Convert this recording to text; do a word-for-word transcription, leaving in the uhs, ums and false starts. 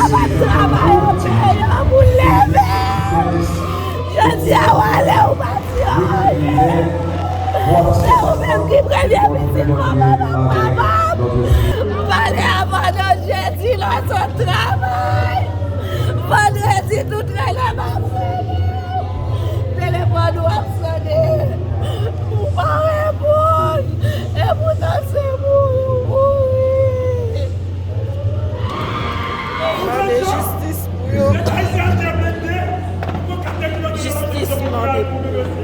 Travay, travay, ok, yo pou leve. Jodi a, w ale, ou pati, w ale. Se ou menm ki premye pitit mwen, mwen pa kapab. M pale avan nan jedi, lòt sot travay. Vandredi, tou trèlè m ap fè. Telefòn ou ap sonnen. Ou pa reponn. E poutan se mouri ou mouri. Mande jistis pou yo. Jistis mande pou yo.